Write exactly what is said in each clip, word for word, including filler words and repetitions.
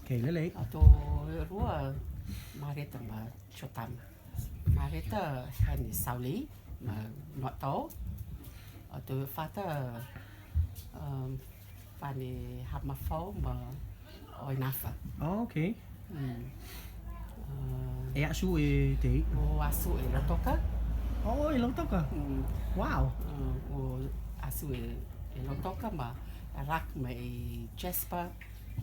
Kei lelei. Ato rua Mareta ma Chotama. Mareta heni Sauli ma Noto. Ato fata, um, Fani Hapmafau ma Oinafa. Oh, okay. Mm. Uh, e asu e tei? O asu e Lautoka. Oh, e Lautoka. Mm. Wow. Uh, o asu e, e Lautoka ma rak ma e Jasper.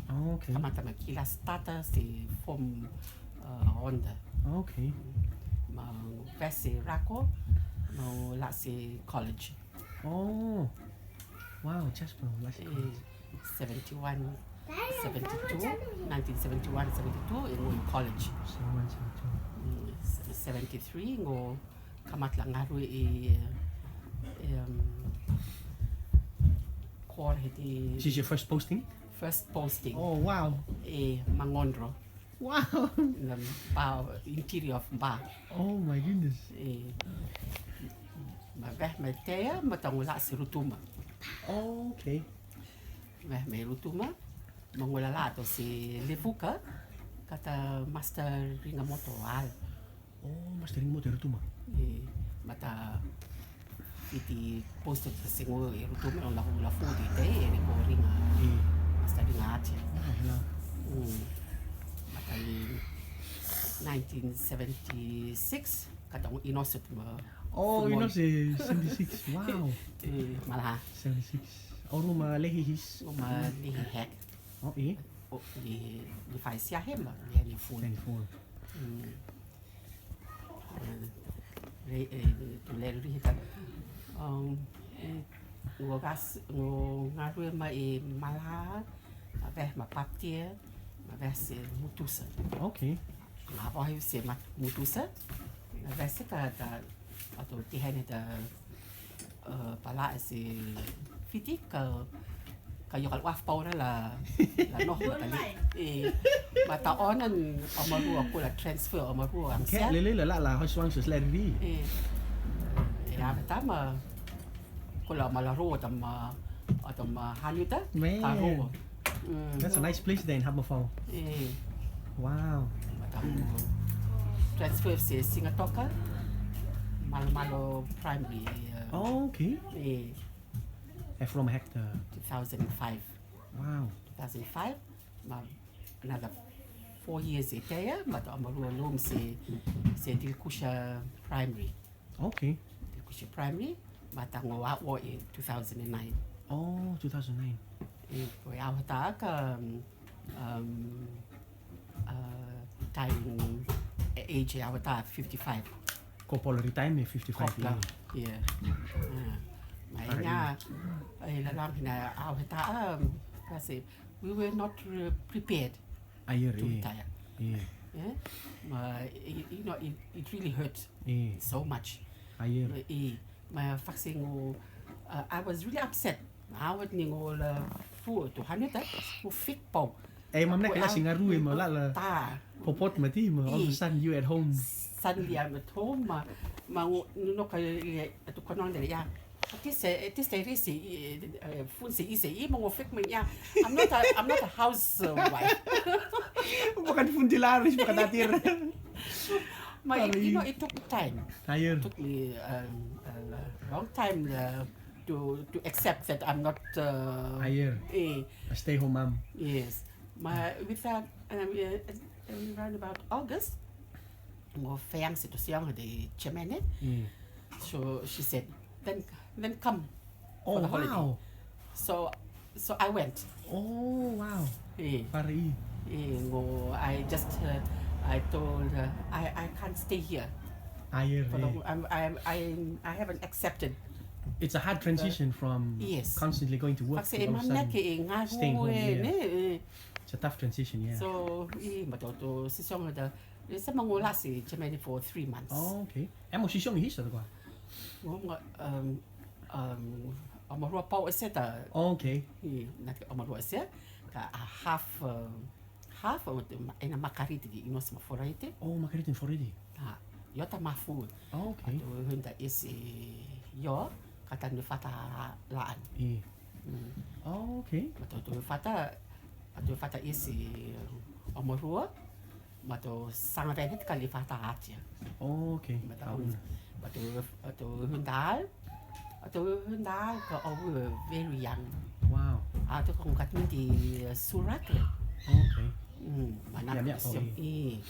Oh, okay. Kamata ma kilas tata se form, uh, Honda. Okay. Ma vesi rako ma o la se college. Oh. Wow, Jasper, la se college. Eh, seventy-one, seventy-two, nineteen seventy-one, seventy-two, e ngoi college. Seventy-one, seventy-two. Mm, se-, seventy-three, ngo kamata la ngarue e, em, kor heti. This is your first posting? First posting. Oh, wow. E, Mangonro. Wow. In the Ba, interior of Ba. Oh my goodness. E, ma veh ma tea, ma tango la se Rotuma. Oh, okay. Veh ma Rotuma, ma ngo la la to se Levuka, kata Master Ringamoto al. Oh, Master Ringamoto e Rotuma. E, mata iti posto se ngo e Rotuma, la, la fu di te, e ko ringa. E. Master Ringa Ati. Ah, hela. Mm. Mata i nineteen seventy-six, kata ngo Inoset ma. Oh, Inoset, seventy-six. Wow. E, mala. Seventy-six. O ruma lehi his. Ruma lehi hek. Oh, e? O, di, di fai sia hema, di heni full. Heni full. Mm. Eh, re-, eh, tu le ri ka. Um, eh, ngo gas, ngo ngarue ma e Mala, ma veh ma Patie, ma veh se Mutusa. Okay. Nga vohi se ma Mutusa, ma veh se ka, ka, ato ti heni ta, eh, pala se Fiti ka, ka yo kal waf pau la, la noh ma kali. E, mata onan Omarua ko la transfer Omarua ang. Ke sia. Lele la la la hos wang sus leri. E. Ya, mata ma ko la ma la ro ta ma, ta ma hanu ta. Man. Ta ro. Mm. That's a nice place then, Hapmafao. E. Wow. Mata mo transfer se Sigatoka. Malo Malo Primary. Eh. Oh, okay. E. E from hectare. Two thousand five. Wow. Two thousand five. Ma another four years e tea, mata Omarua lum se, se Dilkusha Primary. Okay. Dilkusha Primary, mata ngo a o e two thousand and nine. Oh, two thousand nine. E, ko e au hata ka, um, uh, time, eh, age e au hata fifty-five. Ko polo retire e fifty-five. Kopla, yeah. Ah, ma ina, eh, la lam hina au hata, um, kasi, we were not, uh, prepared to retire. Yeah. Ma, y-, you know, it, it really hurt so much. Ma, eh, ma faksing, uh, I was really upset. Awet ni ngo la fu tu hanu ta, ngo fik pau. E, mam nek la singaru e ma la la. Ta. Popot mati ma, all of a sudden you at home. Suddenly I'm at home ma, ma ngo, no ka, tu konon de ya. Ti se, ti se ri si, eh, fun si i si i ma ngo fik ma ya. I'm not a, I'm not a housewife. Bukan fun di laris, bukan atir. Ma, it, you know, it took time. Took me, um, a long time, uh, to, to accept that I'm not, uh, a stay-home mom. Yes. Ma, with that, um, uh, around about August, ngo feang situasion de chairman, eh? So she said, "Then, then come for the holiday." Oh, wow. So, so I went. Oh, wow. Eh. Far i. Eh, ngo, I just, uh, I told her, "I, I can't stay here." For the, I'm, I'm, I, I haven't accepted. It's a hard transition from constantly going to work to all of a sudden staying home, yeah. It's a tough transition, yeah. So, i, ma to, to, si song da, Sa ma ngo la si Germany for three months. Oh, okay. E mo sisong i hisa ko? Ngo, um, um, Omarua pau ese ta. Oh, okay. I, na Omarua ese ka a half, uh, half of the, ena Makariti di Inos ma Forete. Oh, Makariti ma Forete. Ah, yo ta mafu. Oh, okay. Atu hunda ese yo kata ni fata laan. I. Mm. Oh, okay. Atu, atu fata, atu fata ese, um, Omoruo, ma to sanga ven het kali fata atia. Oh, okay. Ma to, ma to, to hundal, to hundal ka o very young. Wow. A to kong kat minti surak le. Okay. Mm, ma na. I,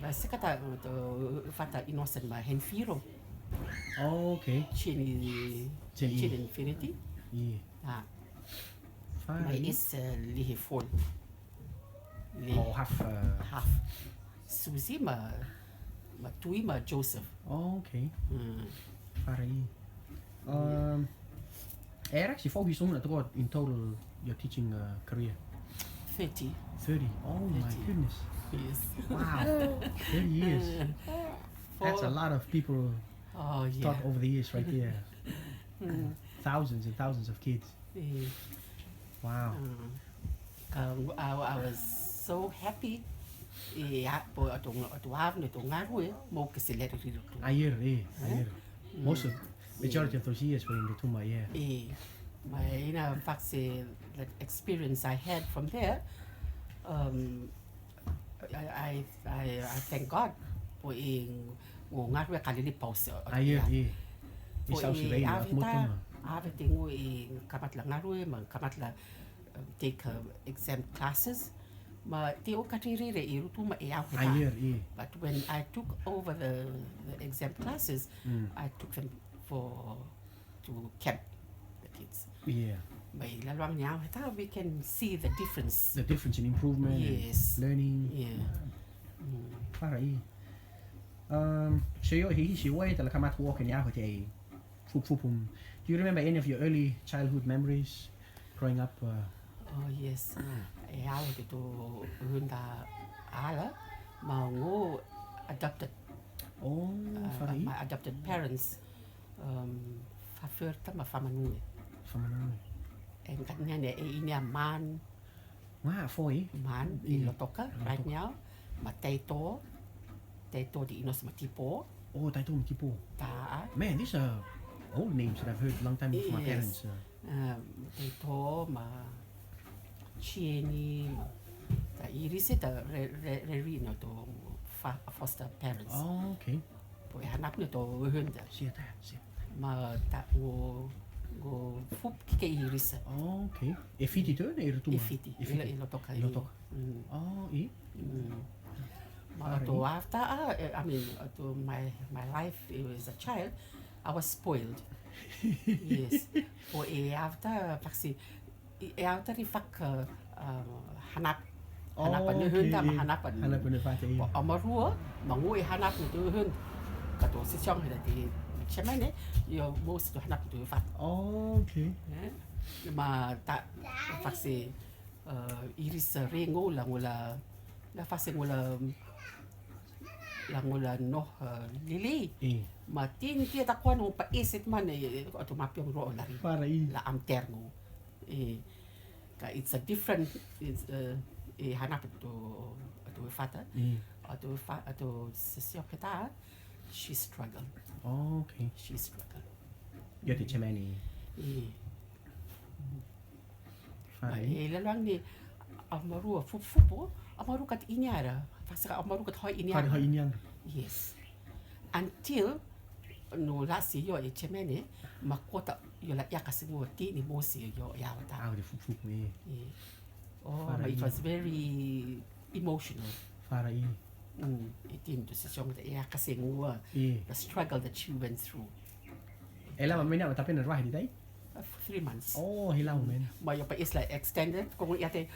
ma se kata to fata innocent ma hen firo. Oh, okay. Chin i, chin infinity. I. Ah. Fine. Ma is lihi full. Oh, half, uh, half. Susie ma, ma Tui ma Joseph. Oh, okay. Mm. Fine. Um, Eric, si fo hi sung na to in total your teaching, uh, career? Thirty. Thirty. Oh my goodness. Yes. Wow. Thirty years. That's a lot of people taught over the years right there. Thousands and thousands of kids. Wow. Ka, I, I was so happy. E, a, po, atu, atu avne, atu ngarue, mo ke se leri riro tu. Ayer, e, ayer. Most of, majority of those years were in Rotuma, yeah. E, ma ina faksi, that experience I had from there, um, I, I, I, I thank God for i ngu ngarue kalili pause. Ayer, e. Po i ave ta, ave te ngu i kamat la ngarue, ma kamat la, um, take, uh, exam classes. Ma te o katirire i Rotuma e au heta. Ayer, e. But when I took over the, the exam classes, I took them for to camp the kids. Yeah. Mai la luang ni au heta, we can see the difference. The difference in improvement, yes, learning. Yeah. Fara i. Um, so yo hi si wai tala kamat walk ni au heta i fup fup um. Do you remember any of your early childhood memories growing up? Uh, oh yes. E au heta tu hunda ala, ma ngu adopted. Oh, fara i. My adopted parents. Um, fa Ferta ma fa Manue. Fa Manue. En kat nian e ini a Man. Nga foi? Man i Lotoka right now. Ma Taito. Taito di Inos ma Tipo. Oh, Taito ma Tipo. Ta. Man, these are old names that I've heard long time with my parents. Um, Taito ma Chieni ma ta Iris e ta re, re, re rino to fa, foster parents. Oh, okay. Po e hanap ni to hunda. Sia ta, sia. Ma ta ngu, ngu fup kike Iris. Oh, okay. E Fiti to, ne i Rotuma? E Fiti. E Fiti. I Lotoka. I Lotoka. Oh, i? Ma to after, uh, I mean, to my, my life as a child, I was spoiled. Yes. Po e after, faksi, e au tari fak, uh, hanap. Oh, hanapan ni hunda ma hanapan. Hanapan ni fata i. Omoruo, ma ngu i hanap ni tu hunda. Ka to sesiong hida ti chairman e, yo mo si tu hanap tu fata. Oh, okay. Ma ta faksi, uh, Iris ringo la ngu la, la faksi ngu la la ngu la noh, uh, lili. Ma tin tia ta kuan ngu pa isit man e, atu mapiong ro lari. Fara i. La am ter ngu. E, ka it's a different, it's, uh, e hanap tu, tu fata. Tu fa, tu sesio keta, she struggle. Oh, okay. She struggle. Yo te chemeni. E. Fine. E, la luang ni, Omoruo fup fup o, Omoruo kat inyara, fasa ka Omoruo kat hoi inyara. Kat hoi inyara. Yes. Until, no la si yo e chemene, ma kota yo la yaka si mo ti ni mo si yo ya wata. Au de fup fup ni. E. Oh, but it was very emotional. Fara i. Mm, it into sesiong de yaka si mo, the struggle that she went through. E la ma mena ma tapen ruah di tai? Uh, three months. Oh, hilang men. Ma yo pa isla extended, kung ya te,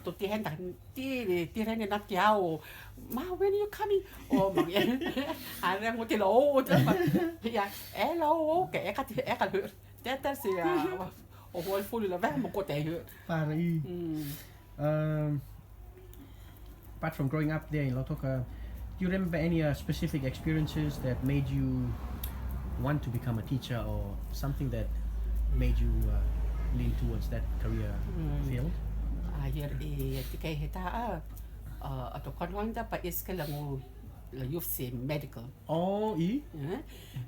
to ti hen ta, ti, ti ren na ti au. Ma, when are you coming? Oh, ma, ya. Are mo ti lo, o, ta, ma. Ya, e lo, o, ke, e ka ti, e ka lo. Te ta si, a, o, o, full la, ve, mo ko te. Fara i. Mm. Um, apart from growing up there in Lotoka, do you remember any, uh, specific experiences that made you want to become a teacher or something that made you, uh, lean towards that career field? A, yer i, ti kai heta a, a, a to kon wang da pa iska la ngu, la youth say medical. Oh, i? Eh?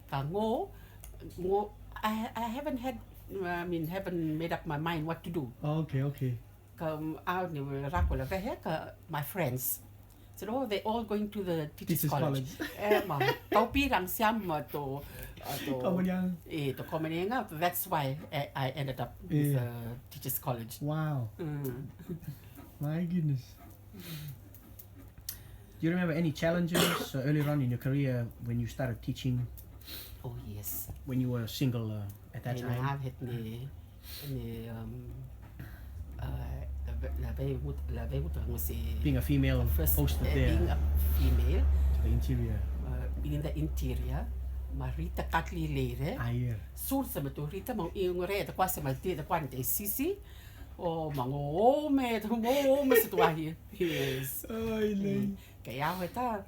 Ka ngu, ngu, I, I haven't had, I mean, haven't made up my mind what to do. Okay, okay. Um, au ni rako la vehe ka my friends. So, oh, they all going to the teachers' Teachers' college. College. Eh, ma, tau pi rang siam ma to, uh, to, Kau manyang. Eh, to kau manyang. That's why I, I ended up with Yeah. uh, teachers' college. Wow. Mm. My goodness. Do you remember any challenges uh, earlier on in your career when you started teaching, Oh, yes. when you were single uh, at that Ni time? Nav het ni, ni, um, uh, la ve, la ve mut, la ve mut ngu si Being a female first, posted eh, there being a female, to the interior. uh, in the interior, ma Rita Katli Leire. Ayer. Sur sa ma tu Rita, ma i ngore ta kwa sa ma ti ta kwa te sisi. O ma ngo me, ta ngo me sa tu ahi. Yes. Ai, lei. Ka ya he ta,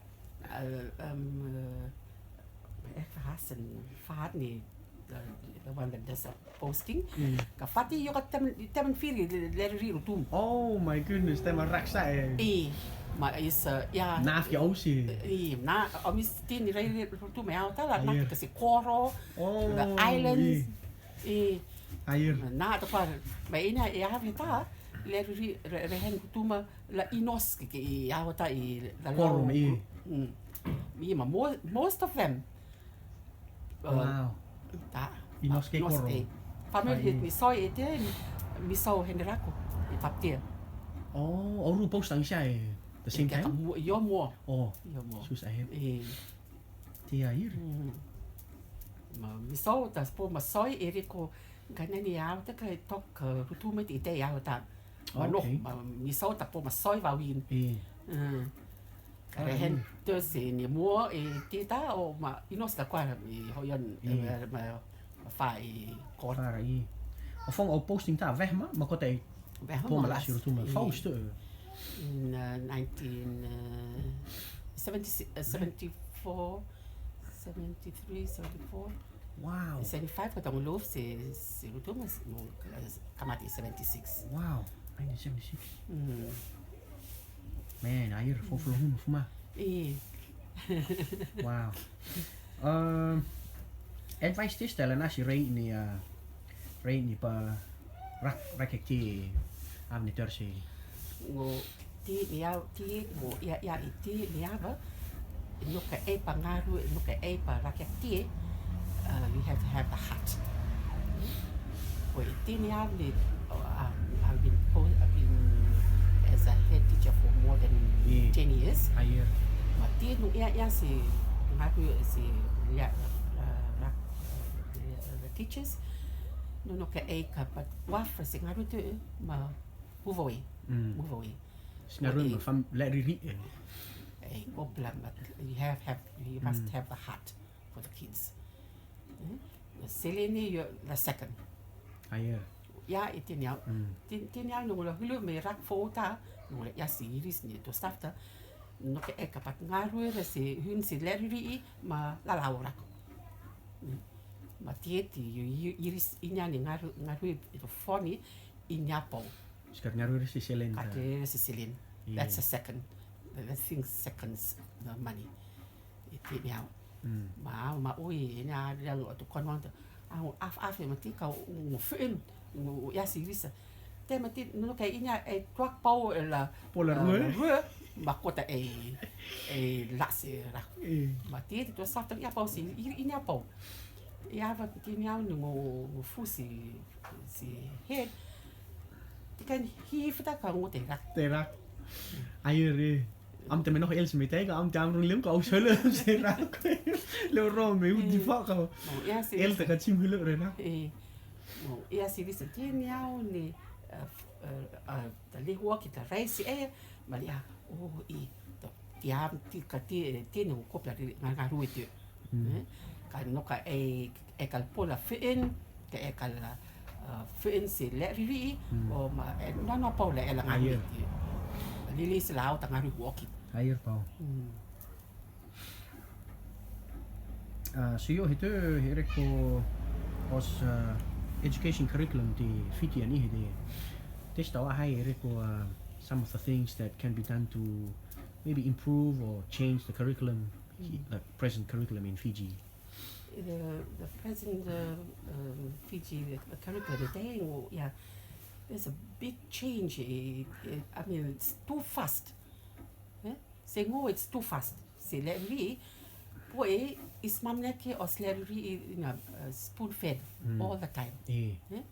uh, um, uh, eh, ka hasen, fat ni, the, the one that does a posting. Mm. Ka fati yo ka tem, tem firi le, le ri rutum. Oh my goodness, tema raksa eh. I, ma is, uh, ya. Naf ki ausi. I, na, o mis tin ni ri rutum ya ta la, na Ayer. Ka si Koro, Oh, the islands. I. I, Ayer. Na ta kwa, ma ina ya ha ta, le ri, re, re hen rutum la Inos ki, ki ya ta i, the Koro, long i. Mm. I, ma mo, most of them. Uh, Wow. Ta. Inos ke Koro. Family Ai. Hit mi soi e te, mi soi hen rako. I tap te. Oh, o ru post ang siya eh. The same time? Yo mo. Oh, Yo mo. Sus ayer. Eh. Ti ayer. Mm. Ma mi soi ta po ma soi e riko gana ni au ta ka tok rutu me ti te au ta. Ma no, Okay. Ma mi soi ta po ma soi va win. Eh. Mm. Ka Ah, re hen mm. Te se ni mo e ti ta o ma Inos ta kwa i ho yon Mm. e ma fa i kor. Para i. O fong o posting ta veh ma, ma kota i. Veh Po ma ma la las. si rutu ma. Eh. Faust. Eh. In uh, nineteen uh, seventy, uh, seventy-four, seventy-three, seventy-four. Wow. Seventy-five ka tong love se se rutu mas mo ka mati seventy-six. Wow. Nineteen seventy-six. Mm. Man, ayer fo fo hun fuma. Eh. Wow. Um, advice ti stela na si rei ni uh, rei ni pa rak rak ek ti avni tersi. Ngo ti ni au ti ngo ia ia i ti ni ava. No ka e pa ngaru, no ka e pa rak ek ti. Uh, you have to have the heart. Ko i ti ni au ni, uh, I've been po- I've been as a head teacher for more than Yeah. ten years. Ayer. Ma ti no ia ia si ngaru si lia uh, rak uh, the teachers. No no ka e ka pa wafra si ngaru tu ma move away. Mm. Move away. Singaru ma fam le riri eh. Eh, ko pla ma you have have you must Mm. have a heart for the kids. Eh? Seleni you're the second. Ayer. Ia i ti ni au. Mm. Ti ni au no la hulu me rak fo ta no la ia si iris ni to staff ta. No ke e ka pat ngaru e si hun si leri ri ma la la rak. Mm. Ma ti ti you iris inya ni ngaru ngaru e to foni inya po. Sikar ngaru e si selen. Ka te si silin. Iya. That's a second. That thing seconds the money. I ti ni au. Mm. Ma ma ui ni a yang o tu kon wang tu. Au af af ma ti ka ngu fin ngu ia si visa. Te ma ti no ke inya e tuak pau e la Po la eh, rue. Rue. Ma kota e e la se ra. Eh. Ma ti ti tu sa tan ia pau si i inya pau. Ia va ti ni au ngu ngu fu si si head. Ti kan hi fita ka ngu te ra. Te rak. Ayer eh. Am te menoh el se me te ka am te am run lem ka au solo se rak. Le ro me u di fa ka. Mo ia si. El te ka chim hulu re na. Eh, mo ia si visa ti ni au ni eh, eh, eh, ta li hua ki ta rai si e ma li a o i to ti am ti ka ti ti no ko pla ri nga nga rui ti. Mm. Eh, ka no ka e e kal pola fin ka e kal eh, fin si le ri ri Mm. o ma e no no pola e la nga rui Ayer. Ti. Li li si la au ta nga rui hua ki. Ayer pau. Mm. Ah, so yo, hitu, hire ko os, ah, education curriculum ti Fiti ani hide. Testa wa hai hire ko, ah, some of the things that can be done to maybe improve or change the curriculum, Mm. the present curriculum in Fiji. The, the present uh, um, Fiji curriculum te ngo ia There's a big change. Eh, eh, I mean, it's too fast. Eh? Seingo it's too fast. Seingo Leröi, pō e, is mam neke os Leröi i, you know, uh, spoon fed all the time. Eh?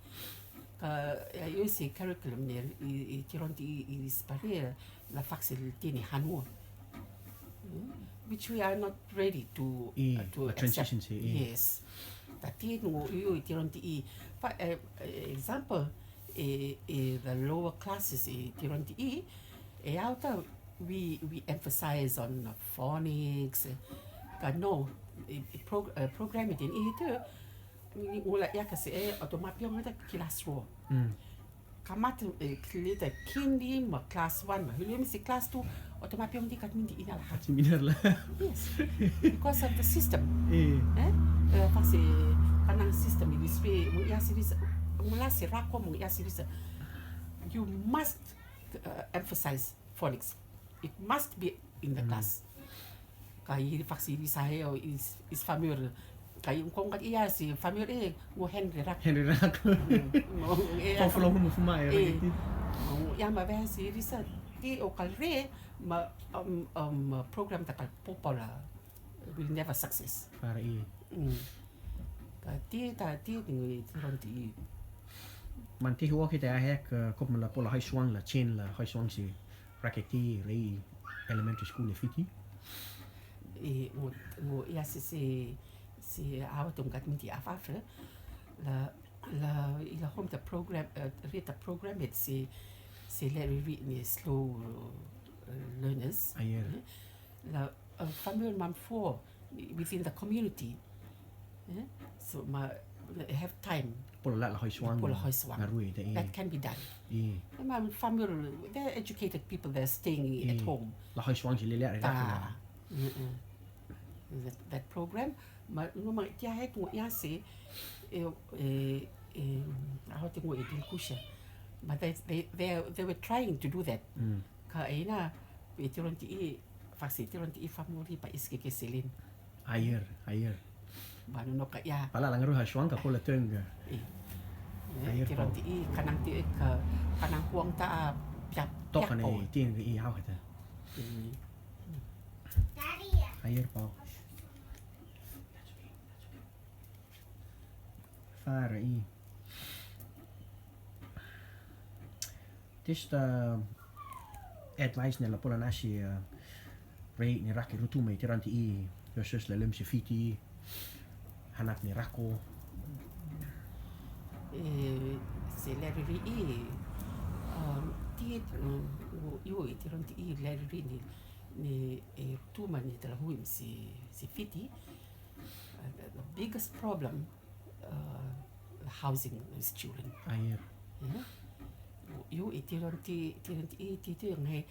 Ka, eh, io sei curriculum nei i, i tironti i, i spare la faksi tini hanua. Hmm? Which we are not ready to, uh, to accept. Yes. Tati no io i tironti i. But, uh, example, e, e the lower classes i tironti i, e auta we, we emphasize on phonics, eh, ka no, e, e pro-, eh, program i tin i te, ni ula ia ka se, eh, automapio ngata class ro. Ka mate, eh, klita kindi ma class one ma hulu mi si class two, automapio ndi kat mindi ina la. Kat mindi la. Yes. Because of the system. Eh? Eh, faksi, kanang system i display, mo ia si risa, mo la si rako, mo ia si risa. You must, uh, emphasize phonics. It must be in the class. Ka i faksi i sahe o is, is family. Ka i kong kat ia si family e, ngo Henry Rak. Henry Rak. Ngo e. Kong fulong mo fuma e. Ngo ia ma ve si risa ti o kal re ma, um, um, program ta kal popular will never success. Para i. Ka ti, ta ti, ti ngi ti ron ti i. Man ti huo ki te a hek, eh, kop ma la pola Hoi Suang la chin la Hoi Suang si Rakiti Rei Elementary School e Fiti. I, ngo, ngo ia si, si, si awa tum kat miti af af, eh. La, la, i la home the program, eh, read the program, it's si, si Leröi ni slow, eh, learners. Ayer. Eh. La, uh, family mam fo within the community. Eh? So ma have time. Pola la Hoi Suang. Pola Hoi Suang. Ngarui te i. That can be done. I. Ma family, they're educated people, they're staying at home. La Hoi Suang si lele are ta. That, that program, ma, no ma tia he tu ia si, e, e, e, aho te ngo e din kusha. But they, they, they, they were trying to do that. Ka e na, e tiron ti i, faksi tiron ti i family pa iske ke silin. Ayer, ayer. Banu no ka ia. Pala langaru Hoi Suang ka pola tengga. I. Ayer tiron ti i, kanang ti i ka, kanang huang ta a piak, tok piak kane po. Ti i hau kata. Ayer pau. Fara i. Tista advice ne la pola nasi, eh, rei ni raki rutu mai tiran ti i, versus la lem si Fiti, hanap ni rako. Eh, si Leröi i, um, ti, mm, u, yu i tiran ti i Leröi ni, ni, eh, rutu mai ni tala hui si, si Fiti. Uh, the, the biggest problem, uh, the housing of these children. Ayer. Yu i tiron ti, tiron ti i ti ti ngai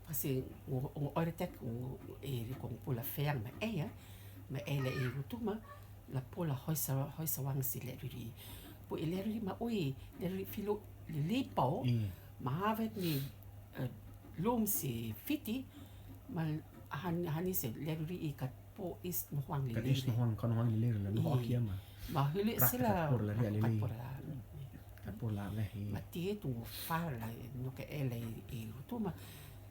pasi ngo, ngo ore tek ngo e ri kong pula feang ma e ya, ma e la e rutu ma, la pola Hoi Sa, Hoi Suang si Leröi. Po e Leröi ma oi, Leröi filo lili pau, ma havet ni, eh, lum si Fiti, ma han, hani si Leröi i kat po is no huang lili. Kat is no huang, ka no huang lili, no huang kia ma. Ma hili sila. Kat por la ria lili. Kat por la. Kat por la leh. Ma ti tu far la, no ke ele i rutu ma.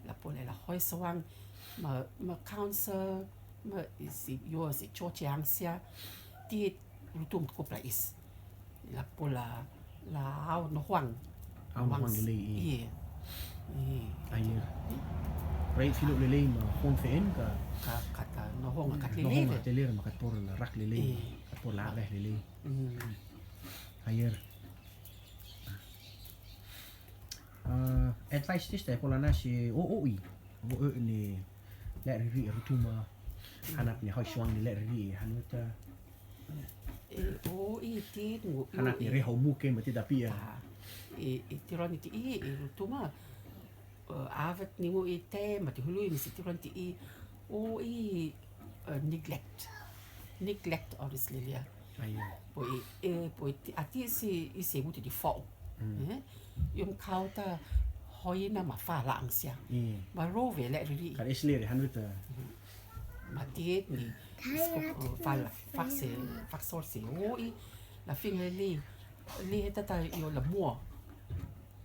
La pola la Hoi Suang, ma, ma council, ma si, yo si cho chiang sia. Ti rutu ma kup la is. La pola, la au no huang. Au no huang lili i. Ayer. Rei filo lili ma huang fen ka. Ka, ka, ka, no huang kat lili. No huang kat lili ma kat por la rak lili. Kat por la leh lili. Ayer. Ah, advice tista e pola nasi o, o i. O, o ni Leröi e rutu ma. Hanap ni Hoi Suang ni Leröi i hanuta. E, o i ti ngo, hanap ni rei hau muke ma ti tapi ya. E, e tiron ti i, e rutu ma. Eh, avet ni ngo i te, ma ti hulu i mi si tiron ti i. O i, eh, neglect. Neglect oris lilia. Ayo. Po i, eh, po i ti, a ti si, i si guti di fo. Eh? Yum kau ta hoi na ma fa la ang sia. Ma ro ve Leröi. Ka is leri hanuta. Ma ti ni. Fal, fak se, fak sor se. O i, la fin le li. Li he ta ta yo la mo.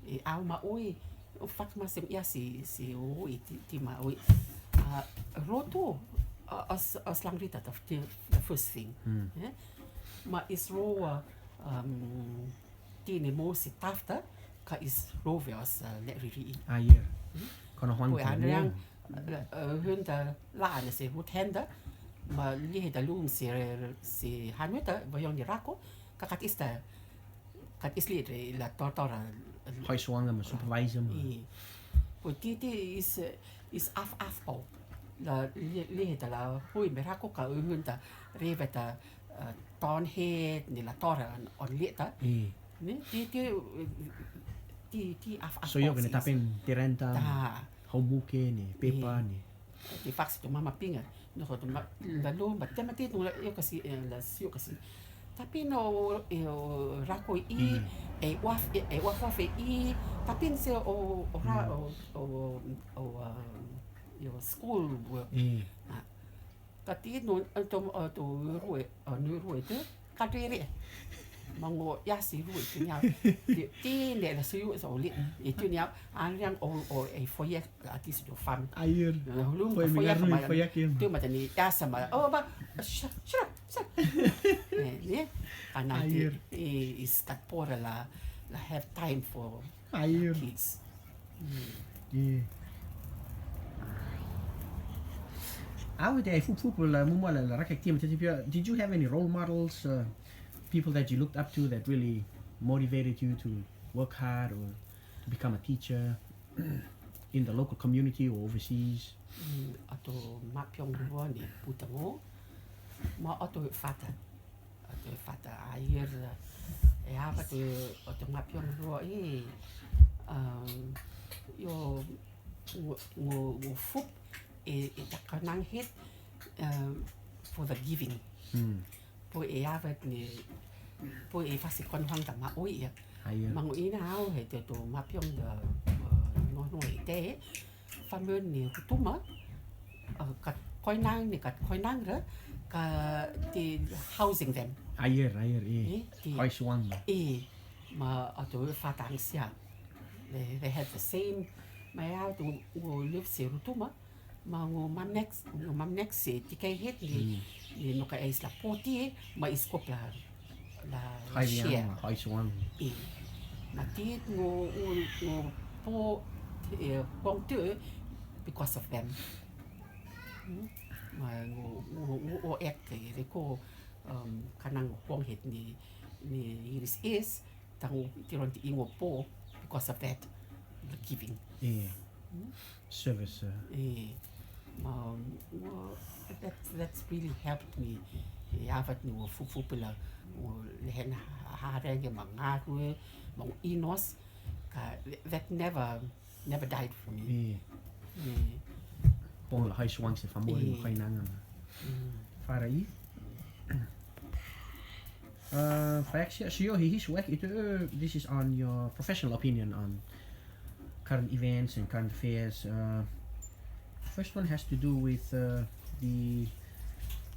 E au ma ui, o fak ma sem ia si, si o i ti, ti ma ui. A, rotu, a, os, os lang rita the, the first thing. Eh? Ma is ro, a, um, ti ne mo si tafta, ka is ro ve os, a, le riri i. Ayer. Kono hwang Pue tu. Anriang, a, hun ta la ne se hut henda, ma li he ta lum si, si hanwita, ba yong ni rako, ka kat ista, kat isli re la tor tor a. Hoi suang ma supervisor ma. I. Pue ti ti is, is af af pau. La li, li he ta la hui me rako ka uhun ta reveta, uh, ton het ni la tor on, on lieta. I. Ni ti ti, ti ti af af. So yo pau kene si tapen tirenta. Ta. Hau muke ni, pepa ni. Te faksi tu mama pinga. No tu ma, la lo, ma te mati tu la yo kasi, eh, la sio kasi. Tapi no, eh, o rako i, e waf, e waf waf i, tapi se o, o ra, o, o, o, um, yo school work. Ah. Kati no, to, to rue, no rue te, kadere. Mango ya si rue te nya. Ti, ti ne la suyu sa oli. E tu nya, anriang o, o, e foye, ati si do fam. Ayer. Hulum foye foye ma. Foye kim. Tu ma tani ya sama. Oh, ba, sha, sha, sha. Eh, ne? Kana ti, eh, is kat pora la, la have time for Ayer. Kids. Mm. Yeah. Au te ai fup fup la mumua la, la raka ki ma te pia. Did you have any role models, uh, people that you looked up to that really motivated you to work hard or to become a teacher in the local community or overseas? Mm, ato mapiong rua ni puta ngo. Ma ato fata. Ato fata ayer, e, apa tu, ato mapiong rua i, um, yo, ngo, ngo, ngo fup, e, e, ta kanang het, um, for the giving. Hmm. Pue e avat ni, pue e fasi kon hang ta ma oi ya. Ayer. Mango ina au he te to mapiong da, uh, no, no, e te, Family ni Rotuma, uh, kat koinang ni kat koinang re, ka ti housing them. Ayer, ayer, i. I, ti. Hoi suang. I, ma ato fatang sia. They, they had the same, ma ya tu ngu live si Rotuma, ma ngu mam next, ngu mam next si ti kai het ni, ni no ka isla poti, ma iskop la la share. Hoi suang. I. Ma ti ngu, ngu, ngu po, e, kong tu because of them. Hmm? Ma ngu, ngu, ngu o ek te re ko, um, kanang kong het ni, ni iris is, tangu tiron ti ngu po because of that, the giving. I. Hmm? Service, uh. Eh, um, well, that, that's really helped me. Eh, avat ni mo fufu pela, mo lehen harenge mangaru, mo inos, ka, that never, never died for me. Eh. Eh. Pong la hai suang se famori mo kainanga ma. Mm. Fara i. Uh, fax ya, sio hi his wek itu, uh, this is on your professional opinion on current events and current affairs. Uh, first one has to do with, uh, the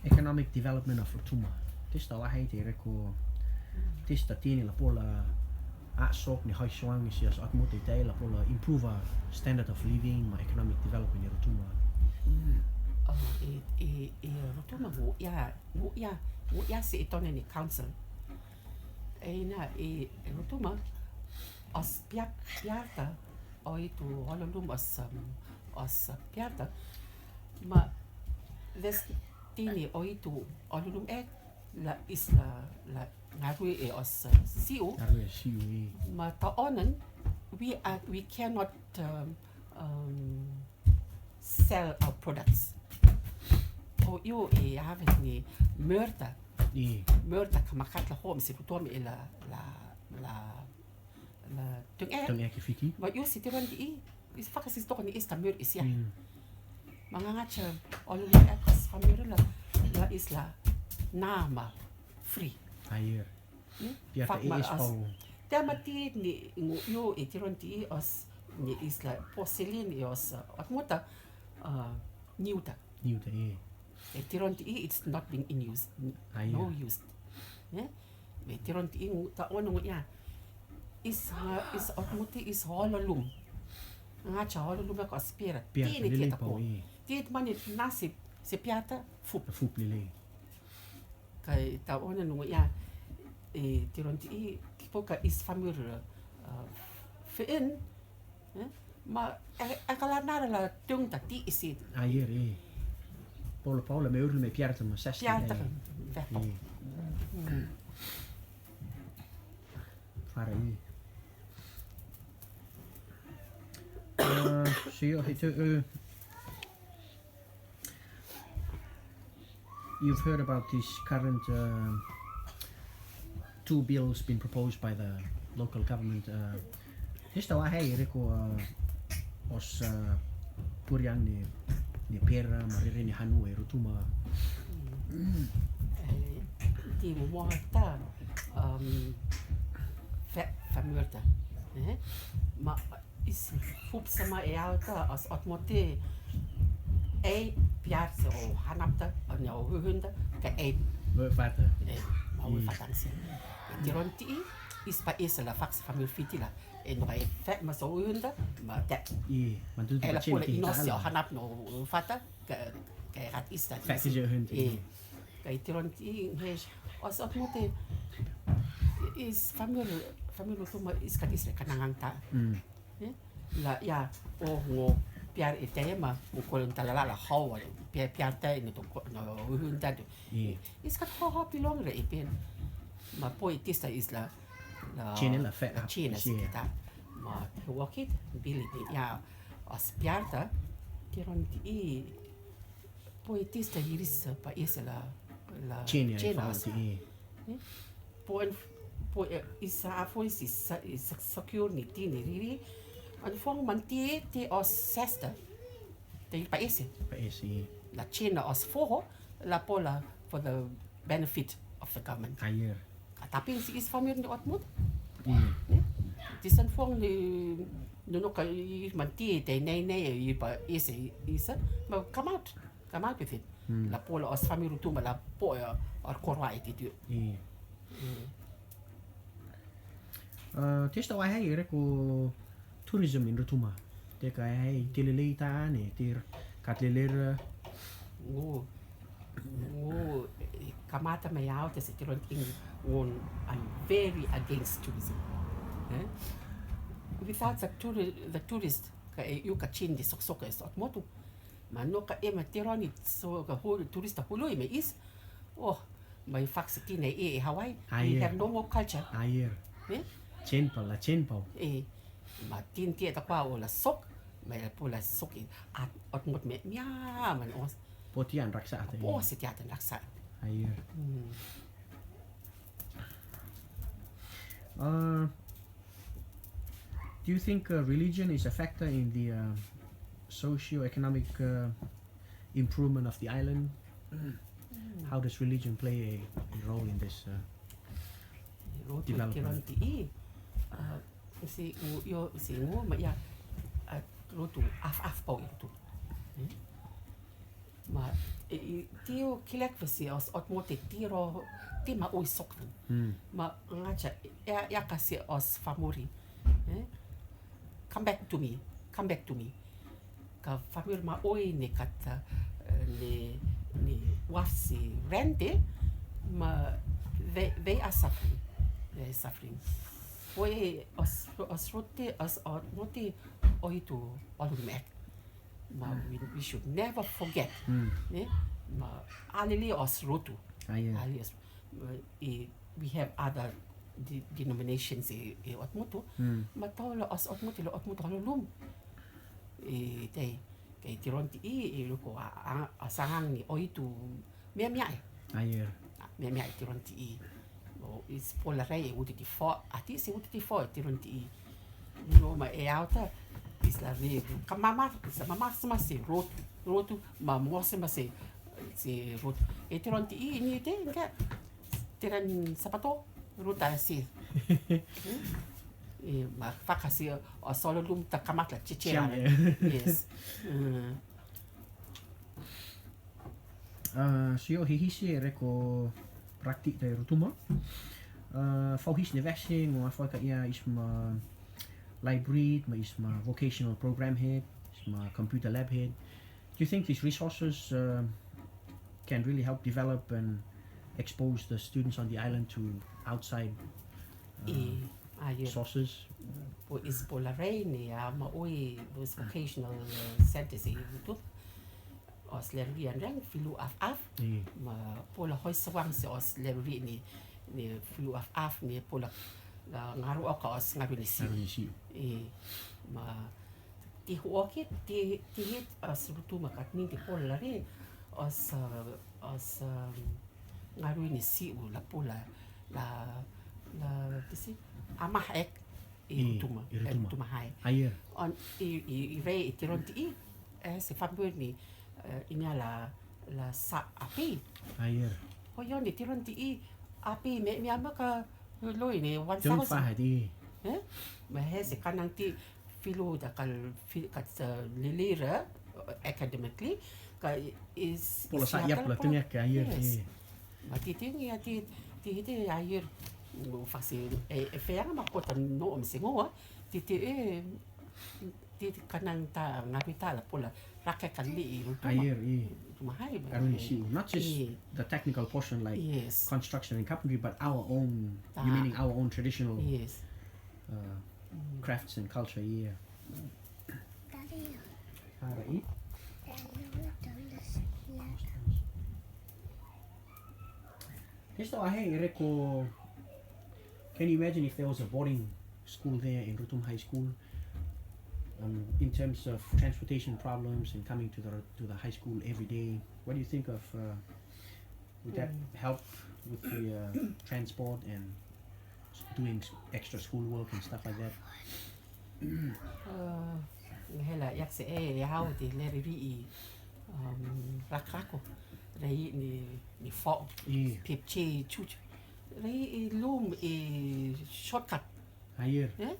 economic development of Rotuma. Testa la hai te reko, testa tini la pola a sok ni hai suang si as at mo te te la pola improve a standard of living ma economic development ni Rotuma. Mm. Oh, e, e, e Rotuma mo ya Nguya, nguya si i tone ni council. E ina i Rotuma, os piak, piarta, o itu hololum os, um, os piarta. Ma, this tini o itu hololum e, la isla, la ngarui e os, uh, siu. Ngarui e siu i. Ma ta onan, we are, we cannot, um, um, sell our products. O yu e avet ni murta. I. Murta ka makat la home si kutom e la, la, la, la tung e. Tung e ki fiki. Ma yu si tiron di i, is fakasis toko ni is ka mur is ya. Mm. Mangangacha, olu ni e kas ka mur la, la is la nama free. Ayer. Hmm? Pia ta i is pau. Te mati ni ngu yu i tiron ti i os ni isla porcelain i os, uh, at muta, uh, niuta. Niuta, eh. E tiron ti i, it's not being in use. N-, ah, no use. Eh? Me tiron ti i ngu ta ono ngu ya. Is, uh, is otmoti is holo lum. Nga cha holo lum ko aspira. Piar tini lele tieta pau ko. Tiet mani nasi se piata fup. Fup lele. Kai ta ona nungu ia, e, tiron ti i, kipo ka is family, uh, fiin, eh? Ma, e, e kala nara la tung ta ti isi. Ayer, e. Paula, Paula, me urlu me piarta ma sas. Piarta, e. Fara i. Uh, so you, uh, you've heard about this current, uh, two bills being proposed by the local government. Uh, testa wa hei reko, uh, os, uh, purian ni, ni pera, ma rere ni hanu e Rotuma. Mm. Eh, ti mo mo ta, um, fa, famurta. Eh? Ma is fup sama e auta os otmoti e piar se o hanapta, o ne o huhunda, ka e. Fata. E, ma we fata se. Tiron ti i, is pa is la fax family fiti la. E no e fe ma so huhunda, ma te. I, ma tu e la pula i no se o hanap no fata, ka, ka rat is ta. Fax is huhunda. E. Kai tiron ti i, os otmoti is family, family Rotuma is ka is le kanangang ta. Mm. Eh? La, ya, o ngo piar e te ma, o kolon talala la hau, piar, piar te no to ko, no, huhun ta tu. Is ka ho ho pilong re e pen. Ma poi tista is la, la China la fe, la China si kita. Ma wakit bili ni, ya, os piarta, tiron ti i, poi tista iris pa is la, la China, China. Eh? Po en, po, eh, isa a foi si sa, sa, secure ni ti ni riri. An fong man ti, ti os sesta. Te pa ese. Pa ese. La China os foho, la pola for the benefit of the government. Ayer. A tapi si is family ni otmot. Mm. Ti san fong ni, no, no ka i man ti, te nei, nei, i pa ese, isa, ma come out. Come out with it. Mm. La pola os family Rotuma la po, eh, or korwa e ti tu. Mm. Mm. Uh, testa wa hei reko tourism in Rotuma. Te ka hei te lele ta ne, te kat lele. Ngu, ngu, eh, kamata me au te se tiron ti i ngun, I'm very against tourism. Eh? Without the touri-, the tourist, ka e, you ka chin di sok sok e otmot. Ma no ka e ma tiron i so ka hulu, turista hulu i me is. Oh, ma i fax ti ne e, e Hawaii. We have no more culture. Ayer. Eh? Chen pau, la chen pau. Eh, ma tin ti ta kwa o la sok, ma e po la sok i, a, otmot me, mia, man os. Po ti an raksa te. Po se ti an raksa. Ayer. Hmm. Uh, do you think, uh, religion is a factor in the, uh, socio-economic, uh, improvement of the island? Mm. How does religion play a, a role in this, uh, development? Tiron ti i, uh, si ngu, yo, si ngu, ma ya, uh, rotu af, af pau itu. Hmm? Ma, e, e, ti o kilek vesi os otmoti tiro, ti ma ui sok. Hmm. Ma nga cha, ya, ya kasi os family. Eh? Come back to me. Come back to me. Ka family ma ui ni kata, eh, ni, ni wasi rente, ma they, they are suffering. They are suffering. Oi, os, os roti, os, os roti, oi tu, olu mek. Ma, we, we should never forget. Mm. Ne? Ma, alili os rotu. Ah, yeah. Alili os, ma, e, we have other de-, denominations e, e otmoti. Mm. Ma tau la os otmoti, la otmoti holo lum. E, te, ke tiron ti i, e, loko a, a, a sangang ni, o itu, mia mia e. Ayer. Mia mia e tiron ti i. O, is pola rei e uti ti fo, a ti se uti ti fo e tiron ti i. No ma e auta, is la rei. Ka mama, is la mama sama se rotu, rotu, ma mo se ma se, se rotu. E tiron ti i, ni te, nga, tiran sapato, ruta si. Hmm? E, ma faka si, o solo lum ta kamat la, chichera. Chiam, yeah. Yes. Mm. Ah, sio hihisi reko praktik tai Rotuma. Uh, fau his ne vehse, ngo a fai ka ia is ma library, ma is ma vocational program hit, is ma computer lab hit. Do you think these resources uh, can really help develop and expose the students on the island to outside uh, I, a ia, sources? po is po la rei ni a ma ui bus vocational uh, centers i tu. Os leri an rang filu af af. I, Ma po la hoi sawang se os leri ni, ni filu af af ni po la, la ngaru o ka os ngaru ni si. Ngaru ni si. I, ma ti hu o ki, ti, ti hit os Rotuma kat ni ti po la ri, os, uh, os, um, ngaru ni si u la po la, la, la, ti si, amah ek, i I, Rotuma, i Rotuma. Rotuma hai. A ia, On, i, i, i rei i tiron ti i, eh, se fambu ni, eh, i nia la, la sa api. a ia. Ho yo ni tiron ti i, api me, mi ama ka loi ni one Tun thousand. Faha di. Eh? Ma he se kanang ti filu da kal fi, kat, uh, lilira, uh, academically, ka is Po la is sa ya iap kal la po. tun iak ka ia. Yes. I. Ma ti ti ngi a ti, ti hiti a yur, u faksi, e, e feanga ma kota no me se ngoa, ti ti e, ti ti kanang ta, ngapi ta la po la, rake kali i Rotuma. A ia, i. Rotuma hai, ma. Ngaru ni si. Not just I. The technical portion like Yes. construction and carpentry, but our own, Ta. You meaning our own traditional Yes. uh, crafts and culture, yeah. Ara i. Testo ahe i reko, can you imagine if there was a boarding school there in Rotuma High School? Um, in terms of transportation problems and coming to the to the high school every day, what do you think of? Uh, would that Mm. help with the uh, transport and s- doing s- extra schoolwork and stuff like that? Uh, hela yak se e hau ti leri ri i, um, rakrako rei ni, ni fo. I. Pip che chuch rei i lum i shortcut. Ayer. Eh?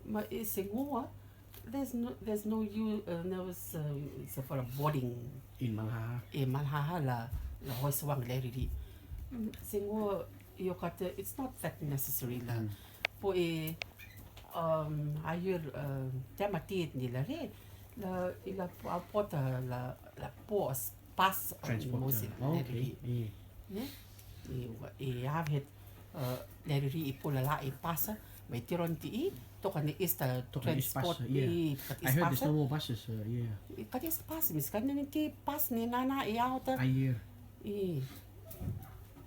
Ma i se ngoa, there's no, there's no you, uh, no s- uh, se for a boarding. In Malhaha. E Malhaha la, la hoi sawang leri ri. Mm, se ngoa yo kata, it's not that necessary la. Mm. Po e, um, ayer, um, te matit ni la re, la, i la po, a pota la, la pos, pas, Transport. mosi Oh, leri okay. ri. Yeah. Ne? I, i have it, uh, leri ri i po la la i pasa, mai tiron ti i, toka ni esta Toka ni transport, pasa, yeah. I, kat I heard there's pasa. No more buses, uh, yeah. I, kat pasa, mis kan ni ti pas ni nana i auta. Ayer. I,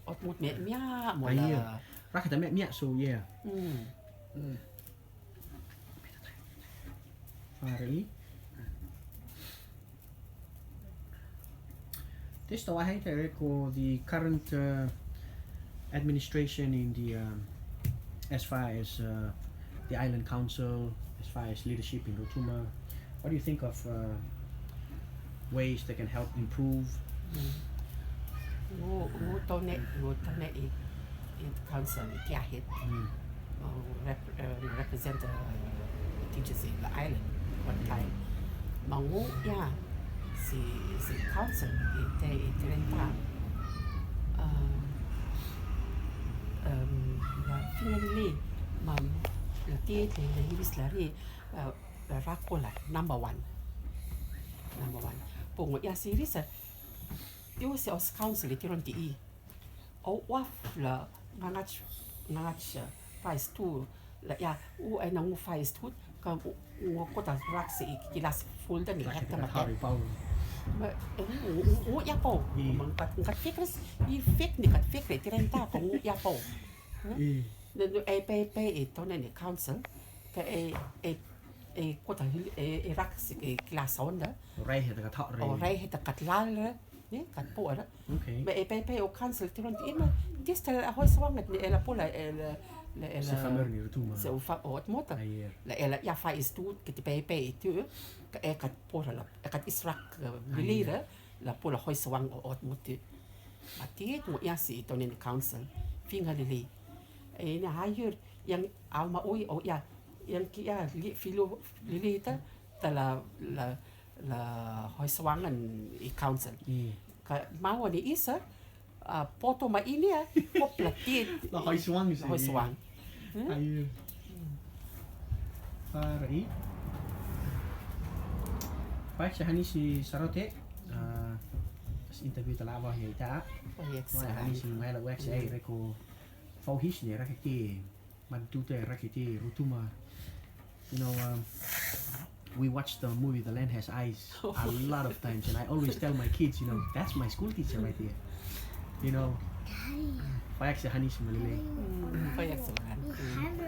ot mut me mia, mo Ayer. La. Raka ta me mia, so yeah. Mm. Mm. Fari. Testo ahe te reko the current uh, administration in the um, as far as uh, the island council, as far as leadership in Rotuma. What do you think of uh, ways that can help improve? Mm. Ngu, ngu tone, ngu tone i, i council i tia hit. Mm. Uh, rep, uh, represent uh, teachers in the island one time. Ma ngu ia si, si council i te, i te renta. Um, um, la finally, ma la ti te la iris la ri, uh, la rako la number one. Number one. Po ngu ia si risa, yo se os council i tiron ti i. O waf la ngangach, ngangach, uh, phase two la ia, u ai na ngu phase two, ka u, u kota rak se i kilas full da ni Like hekta that, ma how te. you follow? Ma, eh, u, u, u ia po. Mm. Ma ngat, ngat fikres, i fik ni ngat fikre, ti renta ko ngu ia po. Eh, Na, na, e pe, pe, e tone ni council, ka e, e, e kota hil, e, e rak se, e kilas onda. Rai he ta ka thak rai. O rai he ta kat lal, ne, kat po ra. Okay. Ma e pe, pe, o council tiron ti ima, this tal a hoi sawang ni e la po la, e la, la, e Se la. famer ni Rotuma. Se u fa, o ot mota. Ayer. La e la ia fa is tu, ki ti pe, pe, tu, ka e kat po ra la, e kat is rak, uh, bilira, la po la hoi sawang o ot mota. Ma ti, mo ia si tone ni council, finga lili. E na hayur, yang alma oi, o ia, yang ki ia, li, filo, lili ta, ta la, la, la hoi sawangan i council. Eh, Ka mawa ni isa, A, poto mai ini a, hopla tit. La hoi suang, la hoi suang. Ai. Para i. Faik sa hani si sarote. A, interview ta lava ya ita. Faik sa hani si mai la wax ai reko. Fau his ne rake ti. Mantuta rake ti rutuma. You know, um, we watched the movie The Land Has Eyes a lot of times, and I always tell my kids, you know, that's my school teacher right there. You know, faik sa hani si malele. Faik sa hani.